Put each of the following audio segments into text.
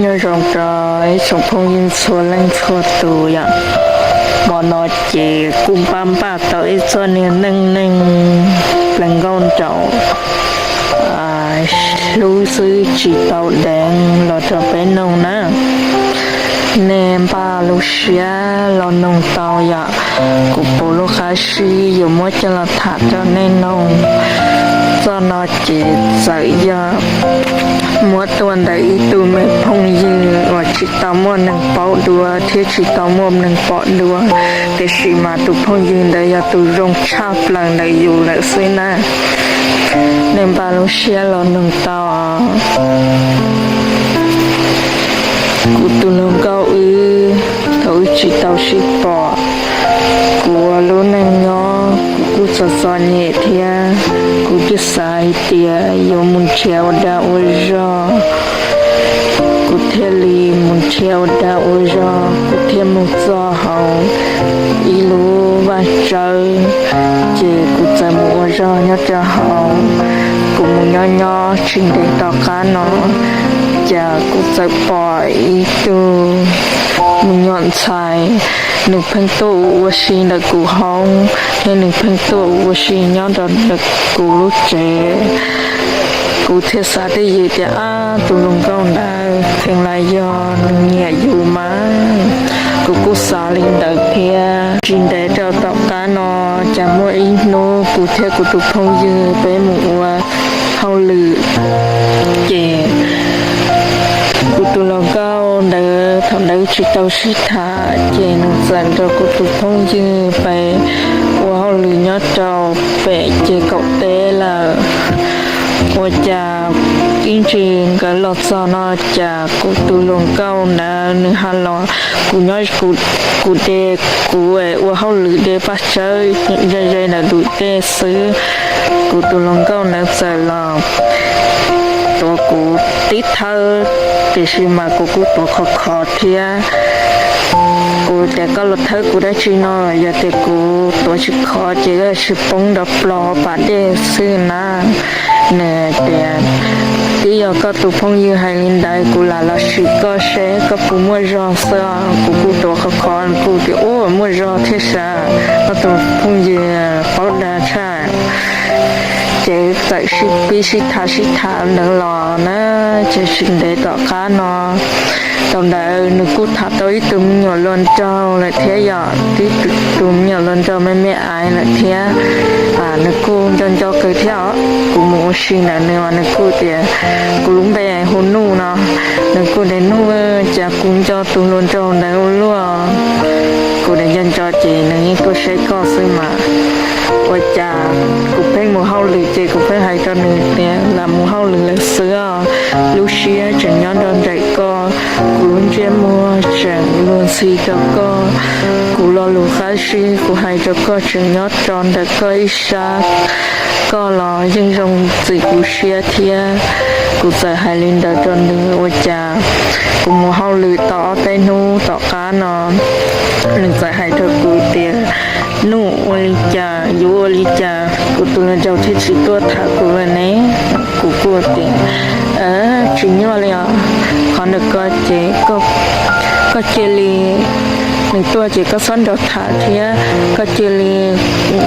Nyob zoo rau ib tsoom phooj ywg txhua leej txhua tus yom. Hmo no ces kuj npaj npaj tau ib txoj niag neej neeg plees nkauj nraug hlub xwb tsis tau deev los rau peb noog na. Nej npaj lub siab los noog tau yom, kuv puv lub qab zib yuav muab coj los tham rau nej noog. Txoj no ces txawm yog muab tuaj ntawm ib tug me phooj ywg uas tsis tau muaj neeg paub dua thiab tsis tau muaj neeg pom dua, tiam sis mas tus phooj ywg ntawd yog tus zoo tshaj plaws ntawm yus lawm xwb na. Nej npaj lub siab los noog tau. Kuv tus hluas nkauj wb, thaum wb tsis tau sib pom, kuv ua lub neej nyob kuv kuj txom txom nyem thiab kuv kuj xav hais tias yuav mus nrhiav ua dag ua zog. Kuv thiaj li mus nrhiav ua dag ua zog, kuv thiaj mus txog hauv ib lub vaj tsawb, ces kuv txawm mus ua zog nyob rau hauv. Kuv mus nyob nyob tsis ntev tom qab no, cas kuv txawm pom ib tug me nyuam ntxhais, nws pheej tuaj ua si ntawm kuv hoob thiab nws pheej tuaj ua si nyob rau ntawm kuv lub tsev. Kuv thiaj xav twj ywm tias ab, tus hluas nkauj ntawd kheev lam yog nws nyiam yus mas. Kuv kuj xav li ntawd thiab. Tsis ntev rau tom qab no, cas muaj ib hnub kuv thiab kuv tus phooj ywg peb mus ua hauj lwm, ces kuv tus hluas nkauj ntawd thaum ntawd tsis tau sib tham, ces nws txawm nrog kuv tus phooj ywg pem ua hauj lwm nyob rau pem ces kaum teb lawm. Ua cas ib ntsis nkawd los txog no, cas kuv tus hluas nkauj ntawd nws ho los, kuv nyob kuv de, kuv ua hauj lwm de paj tsawb ze ze ntawm ntug dej xwb. Kuv tus hluas nkauj ntawd txawm los tuav kuv tib thawb, tiam sis mas kuv kuj tuav khov kho thiab. Kuv tias koj los thawb kuv dab tsi no, yog tias kuv tuav tsis khov ces koj tsis poob nrov plo pas dej xwb na. Nws tias, twb yog koj tus phooj ywg hais li ntawd kuv lam los sim koj seb koj puas muaj zog xwb. Kuv kuj tuav khov kho, kuv tias ua muaj zog thiab sas, koj tus phooj ywg paub dag tshaj. Ces txawm sib pib sib tham sib tham ntawd los na, ces tsis ntev tom qab no, thaum ntawd nws kuj tham tau ib tug me nyuam hluas nraug lawm thiab yom, twb tus me nyuam hluas nraug me me aiv lawm thiab. Nws kuj nco nco kawg thiab os. Kuv mus ua si ntawm nws mas nws kuj tias, kuv lub npe hu Nuj no, nws kuj tias Nuj, cas kuv nco tus hluas nraug ntawd ua luaj. Kuv tias nco nco ces nws yeej tuaj saib koj xwb mas. Ua cas kuv pheej mus hauj lwm ces kuv pheej hais rau nws tias lam mus hauj lwm lawm xwb os, lub siab tseem nyob rau ntawm koj, kuv lub ntsej muag tseem luag ntxhi rau koj, kuv lo lus qab zib kuv hais rau koj tseem nyob rau ntawm koj ib sab, koj los yeej zoo txim kuv siab thiab. Kuv txawm hais li ntawd rau nws ua cas kuv mus hauj lwm tau ob peb hnub tom qab no, nws txawm hais rau kuv tias, Nuj, ua li cas, yuav ua li cas kuv tus hluas nraug thiaj tsis tuaj tham kuv lawm ne? Kuv kuj tias, tsis nyuaj li os, qhov ntawm ko ces koj cia li, nws tuaj ces koj txhob nrog tham thiab, koj cia li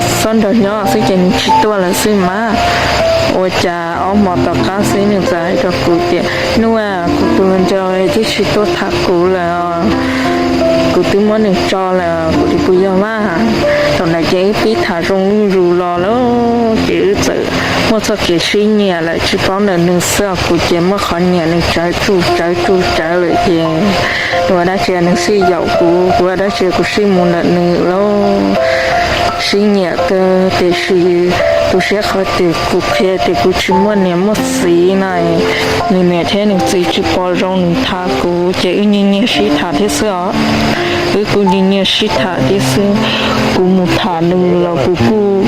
txhob nrog nyob xwb ces nws tsis tuaj lawm xwb mas. Ua cas ob hmo tom qab xwb nws txawm hais rau kuv tias, Nuj, kuv tus hluas nraug twb tsis tuaj tham kuv lawm os, kuv twb muab nws tso lawm. Kuv tias, Puas yog mas? Thaum ntawd ces wb pib tham zoo zuj zus los lawm ces wb txawm muaj txoj kev sib nyiam lawm, tsis paub ntawm nws xwb os, kuv ces muaj qhov nyiam nws tsawv tsuj tsawv tsuj tsawv lawm ces, ua dab tsi nws sij yaum kuv, kuv ua dab tsi kuv sij mus ntawm nws lauj. Sib nyiam kawg tiam sis tu siab qhov tias kuv qhia tias kuv tsis muaj niam muaj txiv na, nws niam thiab nws txiv tsis pom zoo nws tham kuv ces wb nyiag nyiag sib tham thiab xwb os. Wb kuj nyiag nyiag sib tham thiab xwb. Kuv mus tham nws los kuv kuj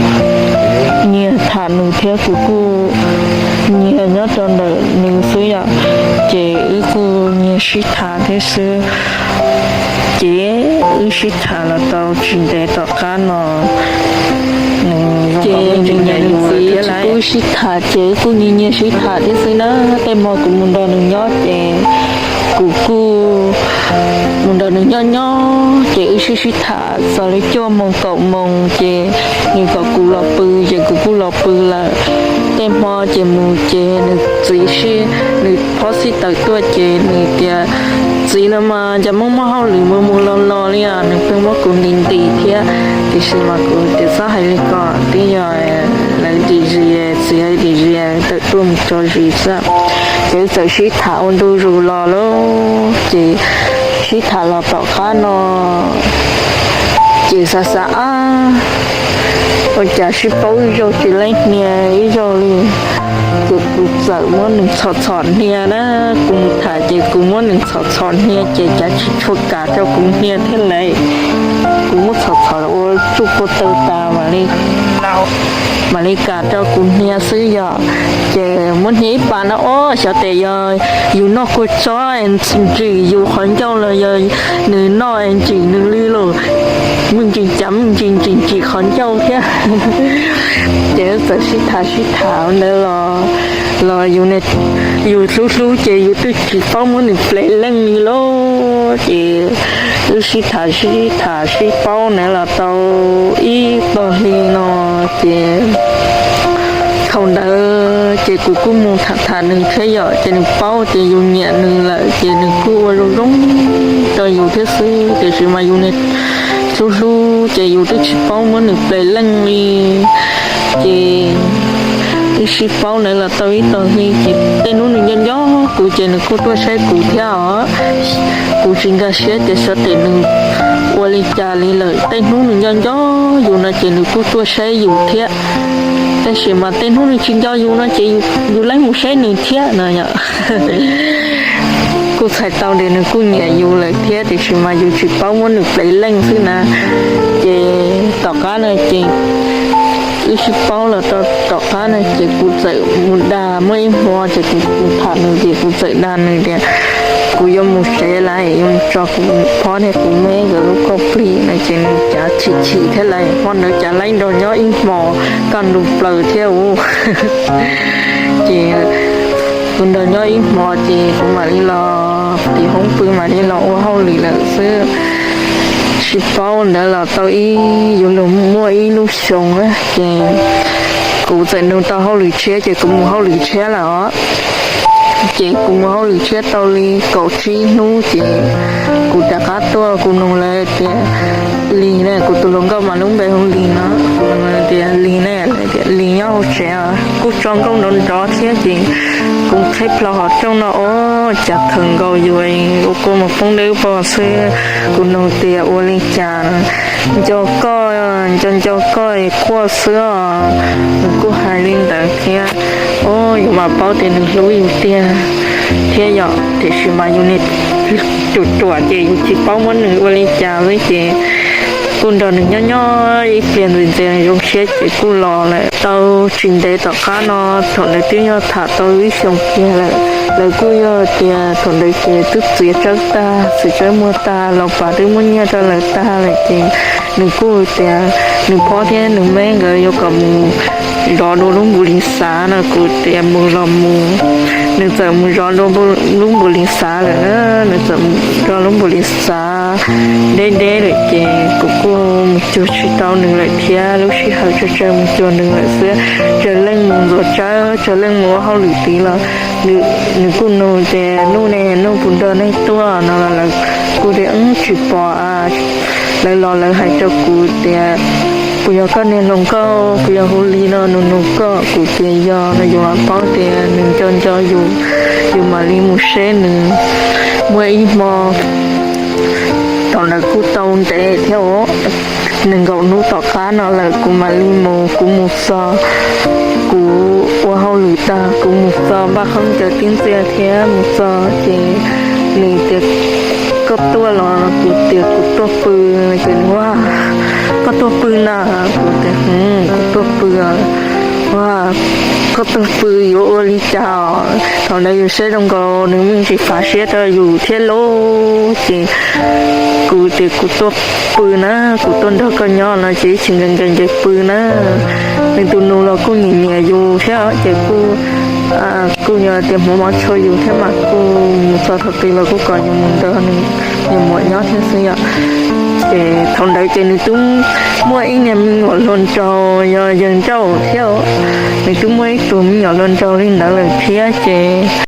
nyiag tham nws thiab kuv kuj nyiag nyob rau ntawm nws xwb yom, ces wb kuj nyiag sib tham thiab xwb. Ces wb sib tham los tau tsis ntev tom qab no, ces nws niam nws txiv tsis pub sib tham ces wb kuj nyiag nyiag sib tham thiab xwb na. Tej hmo kuv mus nrog nws nyob ces Kuv kuj mus nrog nws nyob nyob ces wb sib sib tham txog li cuaj moos kaum moos ces nws kom kuv los pw ces kuv kuj los pw lawm. Tej hmo ces mus ces nws txiv sib, nws phob sib tawm tuaj ces nws tias, txiv, no mas cas muaj muaj hauj lwm mus mus los los li os. Nws pheej muab kuv nti nti thiab, tiam sis mas kuv tias txhob hais li ko, twb yog lawv dim zis, txiv dim zis tawm tuaj mus tso zis xwb. Ces wb txawm sib tham ua ntu zus los lauj, ces sib tham los tom qab no ces xav xav ab, ua cas sib paub ib zaug tsis leej hnia ib zaug li. Ces kuv txawm muab nws txhom txhom hnia na, kuv mus tham ces kuv muab nws txhom txhom hnia ces cas tsis tshua kam rau kuv hnia thiab lawm. Kuv muab txhom txhom ua tsuj kua taw tas mam li kam rau kuv hnia xwb yom. Ces muab hnia ib pas no, ob, xyov tes yog yus noj kua txob es ntsim yus qhov ncauj los yog nws noj es ntsim nws li los, me ntsis cas me ntsis ntsim ntsim qhov ncauj thiab. Ces txawm sib tham sib tham ntawd los, los yus hlub hlub ces yus twb tsis paub muab nws ple leej li lauj. Ces wb sib tham sib tham sib paub ntawd los tau ib tog hli no ces thaum ntawd ces kuv kuj mus tham tham nws thiab yom, ces nws paub tias yus nyiam nws lawm ces nws kuj ua zoo zoo rau yus thiab xwb, tiam sis mas yus niag hlub hlub ces yus twb tsis paub muab nws ple leej li. Ces wb sib paub ntawd los tau ib tog hli ces tej hnub nws nco nco kuv ces nws kuj tuaj saib kuv thiab os. Kuv tsis nkag siab tias xyov tes nws ua li cas li lawm, tej hnub nws nco nco yus no ces nws kuj tuaj saib yus thiab. Tab sis mas tej hnub nws tsis nco yus no ces yus leej mus saib nws thiab no yom. Kuj txhais tau tias nws kuj nyiam yus lawm thiab, tiam sis mas yus tsis paub muab nws ple leej xwb na. Ces tom qab no ces wb sib paub los rau tom qab no ces kuv txawm mus dag, muaj ib hmo ces kuv tham nws ces kuv txawm dag nws tias kuv yuav mus sev lawm, yuav mus tso kuv phob thiab kuv me nkawd lub kauj plig no ces nws cav chim chim thiab lawm, hmo ntawd cav laib nrog nyob ib hmos kaj ntug plaws thiab u. Ces kuv nrog nyob ib hmo ces kuv mam li los tiv hoob pw mam li los ua hauj lwm lawm xwb. Sib paub ntawd los tau ib, yuav luag muaj ib lub xyoo na ces kuv txawm nug tau hauj lwm tshiab ces kuv mus hauj lwm tshiab lawm os. Ces kuv mus hauj lwm tshiab tau li kaum tsib hnub ces kuv rov qab tuaj, kuv nug lawv tias, Lis ne? Kuv tus hluas nkauj mas lub npe hu Lis no. Kuv nug tias, Lis ne? Lawv tias, Lis nyob hauv tsev os. Kuj tso nkauj nrov nrov thiab ces kuv qhib plho qhov rooj no, o, cas khaws nkaus yus ua kua muag poob dawb paug xwb. Kuv nug tias, Ua li cas nco koj, nco nco koj quaj xwb os? Nws kuj hais li ntawd thiab. O, yus mas paub tias nws hlub yus tiag thiab yom, tiam sis mas yus niag ruam ruam ces yus tsis paub muab nws ua li cas xwb ces kuj nrog nws nyob nyob ib pliag ntxiv ntxiv zoo siab ces kuj los lawm. Tau tsis ntev tom qab no, thaum ntawd twb yog tham tau ib xyoo kiag lawm, lawv kuj yog tias thaum ntawd ces twb txiav tsawb tag, txiav tsawb muag tag, los pas twb muab nyiaj rau lawv tag lawm ces nws kuj tias nws phob thiab nws me nkawd yuav kom mus zov dua lub npus lis xav no. Kuv tias, Mus los mus. Nws txawm mus zov dua lub npus lis xav lawm na, nws txawm mus zov lub npus lis xav deb deb lawm ces kuv kuj mus cuag tsis tau nws lawm thiab. Lub sij hawm tsawg tsawg mus cuag nws lawm xwb, tsawg leej mus ntxuav tsawb, tsawg leej mus ua hauj lwm tid los nws kuj nug tias, Nuj ne, Nuj puas nrog nej tuaj? No los lawv kuj tias, Wb tsis pom. Lawv los lawv hais rau kuv tias, Puas yog koj niag hluas nkauj, puas yog hu li no? Nws nug koj. Kuv tias, Yog. No yus mam paub tias nws nco nco yus, yus mam li mus seb nws. Muaj ib hmo, thaum ntawd kuj tau ntev thiab os, nees nkaum hnub tom qab no lawm kuv mam li mus. Kuv mus txog, kuv ua hauj lwm tag kuv mus txog npaj khaub ncaws tib ntxiaj thiab mus txog ces nws tias, Koj tuaj los? Kuv tias, Kuv tuaj pw. Ces nws, Ua, koj tuaj pw na? Kuv tias, Kuv tuaj pw. Ua, koj tuaj pw yuav ua li cas? Thaum ntawd yus saib zoo nkaus nws me ntsis fav siab rau yus thiab lauj. Ces kuv tias, Kuv tuaj pw na, kuv tuaj nrog koj nyob no ces ib chim nkees nkees ces pw na. Nws tus nus los kuj nyiam nyiam yus thiab ces kuj Kuj yog tias hmoov mov tshua yus thiab mas kuj mus txog thaum twg los kuj kom yus mus nrog nws muam nyob thiab xwb yom. Ces thaum ntawd ces nws twb muaj ib niag me nyuam hluas nraug yog yawg nrauj thiab, nws twb muaj ib tug me nyuam hluas nraug li ntawd lawm thiab ces